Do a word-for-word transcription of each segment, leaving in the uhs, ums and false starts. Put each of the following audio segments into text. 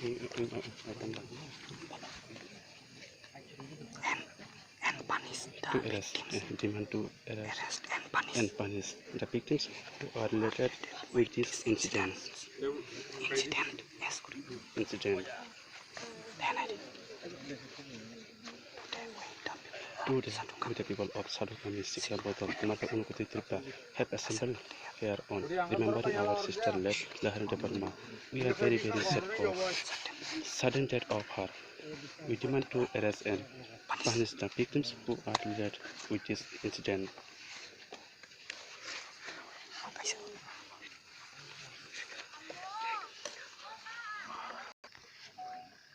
and, and punish the To arrest, victims. uh, demand to arrest Arrest and punish and punish the victims who are related with this incident. Incident. Yes, incident. Today, we the people of Sadhukami Sikla Bodol Kumarghat Unakoti Tripura have assembled here on remembering our sister late Lahari Debbarma. We are very, very sad for sudden death of her. We demand to arrest and punish the victims who are related with this incident.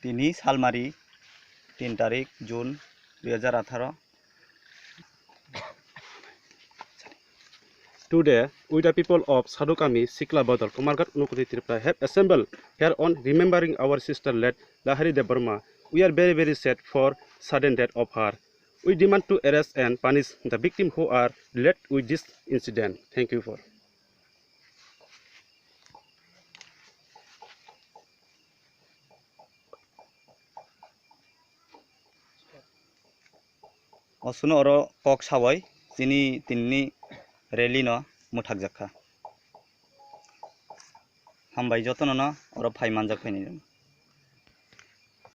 Tini salmari tin tarik June dui hajar atharo. Today, we the people of Sadhukami Sikla Bodol Kumarghat Unakoti Tripura have assembled here on remembering our sister late Lahari Debbarma. We are very, very sad for sudden death of her. We demand to arrest and punish the victim who are related with this incident. Thank you for. Osuno oro kok sawi chini tinini rally no mwthakjak kha. Hambai jotono no oro phai manjak phainai rok.